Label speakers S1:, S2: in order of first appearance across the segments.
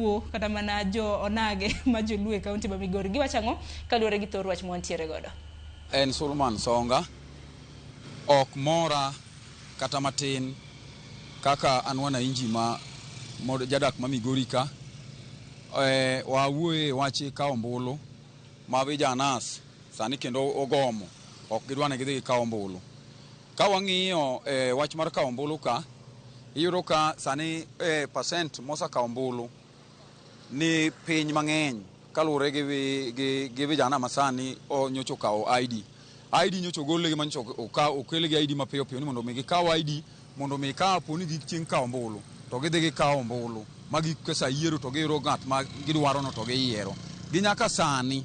S1: Luo kata mana jo onage ma Joluo e kaunti ma Migori. Giwacho ang'o kaluwore gi thor wach mwantiere godo?
S2: En Sulman Songa. Ok mora kata matin kaka an wananchi ma jadak ma Migori ka. Wawuoye wach kawo ombulu ma vijanas sani kendo ogomo ok gidwa ni gidhi gikaw ombulu. Ka wang'iyo wach mar kawo ombulu ka, iyudo ka sani percent mosekawo ombulu ni piny mang'eny kaluwore gi vijana masani nyocha okawo ID. ID nyocha ogolgi ma nyocha okel gi ID mapiyo piyo ni mondo mi gikaw ID mondo mi ka po ni chieng' kawo ombulu to gidhi gikawo ombulu ma gik sa yiero to giyudo ng'at ma gidwaro no to giyiero. Gi nyaka sani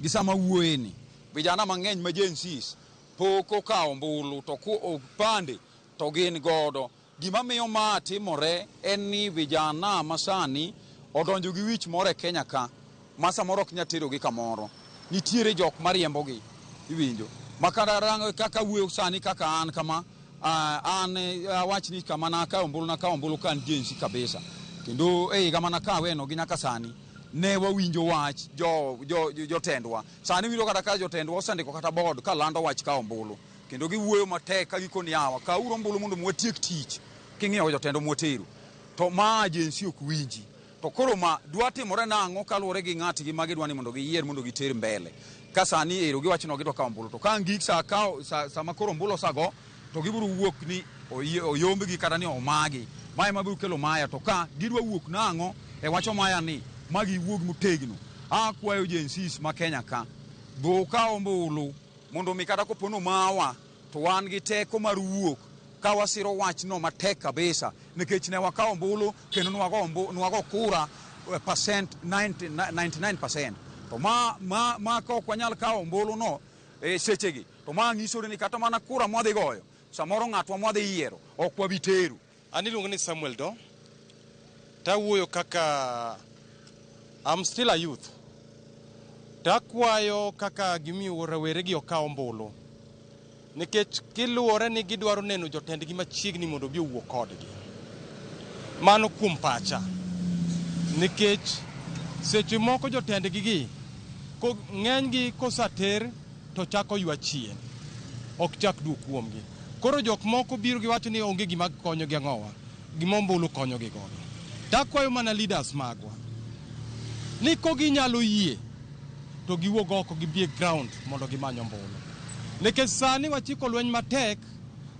S2: gi sama wuoye ni vijana mang'eny ma Gen Zs pok okawo ombulu to opande to gin godo. Gima miyo ma timore en ni vijana masani odonjo gi wich moro e Kenya ka ma samoro ok nyal terogi kamoro. Nitiere jok mariembogi, iwinjo. Ma kata kaka wuoyo sani kaka an kama, an awach ni kama nakawo ombulu nakawo ombulu ka an Gen Z kabisa. Kendo e higa manakaweno gi nyaka sani ne wawinjo wach jotendwa. Sani wiyudo kata ka jotendwa osendiko kata board ka lando wach kawo ombulu. Kendo giwuoyo matek ka gikoni yawa kawuru ombulu mondo watiek tich. King'iyo jotendwa mwatero. To ma Gen Z ok winji. To koro ma dwa timore nang'o kaluwore gi ng'atgi ma gidwa ni mondo giyier mondo giter mbele. Ka sani ero giwacho ni gidwa kawo ombulu to ka ang' gik sa kawo sama koro ombulu osago to gibiro wuok ni oyombgi kata ni omagi. Ma ema biro kelo maya to ka gidwa wuok nang'o e wach omaya ni ma giwuog motegno. Akwayo Gen Zs ma Kenya ka dhi ukaw ombulu mondo mi kata kopo ni omawa to wan gi teko mar wuok ka wasiro wachno matek kabisa nikech ne wakawo ombulu kendo nwago kura percent 99%. To ma ka ok wanyal kawo ombulu no e sechegi to ma nyiso ni kata mana kura mwadhi goyo samoro ng'atwa mwadhi yiero ok wabi tero.
S3: An iluongo ni Samuel Do. Tawuoyo kaka I'm still a youth. Takwayo kaka gimiyo rawere gi okaw ombulu. Nikech kiluwore ni gidwaro neno jotendgi machiegni mondo obi owuo kodgi. Mano kuom pacha. Nikech seche moko jotendgi gi ng'enygi kosater to chako ywa chien. Ok chak duok kuomgi. Koro jok moko biro giwacho ni onge gima konyogi ang'owa. Gima ombulu konyogi godo. Takwayo mana leaders magwa. Ni koginyalo yie to giwuog oko gibi e ground mondo gimany ombulu. Nikech sani wachiko lweny matek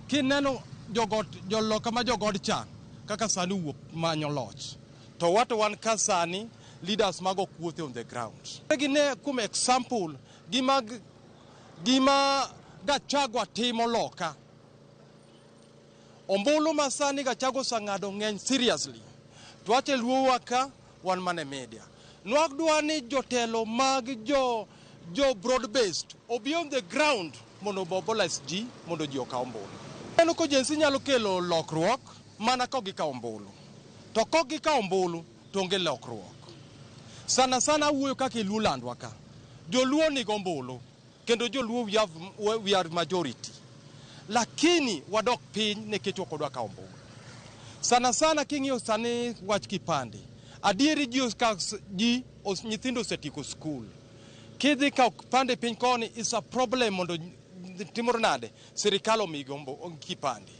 S3: kineno jogot joloka ma jogod cha kaka sani owuok manyo loch. To wato wan ka sani leaders mago ok wuothe on the ground. Gine kuom example gima Gachagua timo loka. Ombulu ma sani Gachagua oseng'ado ng'eny seriously. To wacho luowa ka wan mana e media. Nwadwa ni jotelo mag jo broad based obi on the ground mondo mobilize ji mondo ji okaw ombulu. Aneno ko Gen Z nyalo kelo lokruok mana ka gikawo ombulu. To kok gikawo ombulu to onge lokruok. Sana sana awuoyo kaka e Luo landwa ka. Joluo nigo ombulu kendo joluo we are majority. Lakini wadok piny nikech ok wadwa kawo ombulu. Sana sana king'iyo sani wach kipande. Adieri ji nyithindo osetieko skul. Kidhi kawo kipande piny koni is a problem mondo timore nade sirikal omigi kipande.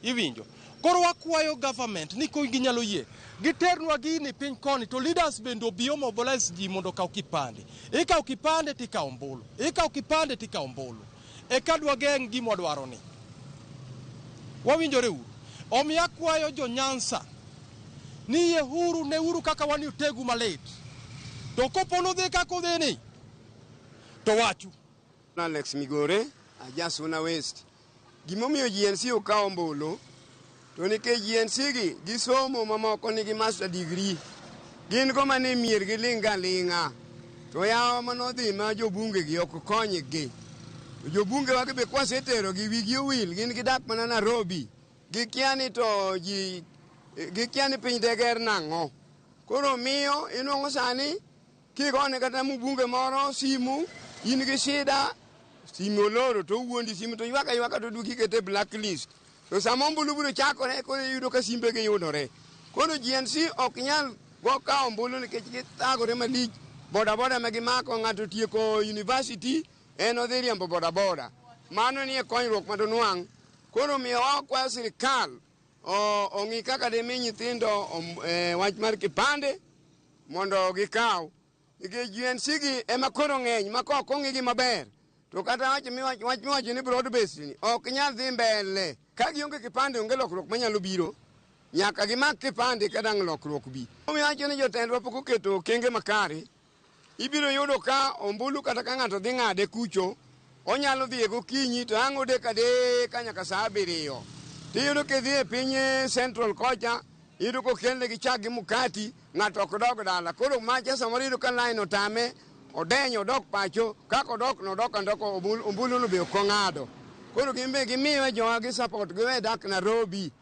S3: Iwinjo. Koro wakwayo government ni ko ginyalo yie giternwa gini piny koni to leaders bende obi omobilize ji mondo okaw kipande. Ikawo kipande tikawo ombulu. Ikawo kipande tikawo ombulu. Eka dwageng' gima wadwaro ni. Wawinjore uru. Omiyo akwayo jo Nyanza ni yieuru neuru kaka wan utegu malit. To kopo nudhi kaka udhi ni to wachu.
S4: Alex Migore, aja Suna West. Gimomiyo Gen Z okawo ombulu to nikech Gen Z gi gisomo mamoko nigi master degree. Gin go mane mier giling' ga ling'a. To yawa manodhi ma jobunge gi ok konygi. To jobunge wagi be kwasetero gi wigi owil gin gidak mana Nairobi. Gikia ni to ji gikia ni piny deger nang'o. Koro miyo inuang'o sani kigone kata mbunge moro simu in gi shida simu oloro to owuondi simu to ywak aywaka to duoki ikete blacklist. To sama ombulu biro chakore koro iyudo ka simbe gi yudore. Koro Gen Z ok nyal Go kawo ombulu nikech githagore malich. Bodaboda ma gimako ng'ato otieko university en odhi riembo bodaboda. Mano nie konyruok ma donwang'. Koro omiyo wakwayo sirikal ong'i kaka dimi nyithindo wach mar kipande mondo gikaw. Nikech GNC gi ema koro ng'eny ma kok ong'igi maber to kata wach miwacho ni broad based ni ok nyal dhi mbele. Ka gionge kipande onge lokruok manyalo biro. Nyaka gimak kipande ka dang' lokruok bi. Omiyo awacho ni jotendwa pok oketo okenge makare. Ibiro yudo ka ombulu kata ka ng'ato dhi ng'ade kucho, onyalo dhiye gokinyi to ang' odek adeka nyaka saa 7. Tiyudo kidhi e piny Central kocha, iyudo kokelne gi chak gi mukati, ng'ato ok dog dala. Koro macha samoro iyudo ka line otame, odenyo odok pacho, kaka odok no odok adoka ombulu no be ok ong'ado. Koro gin be gimiwe jowa gi support giwe dak Nairobi.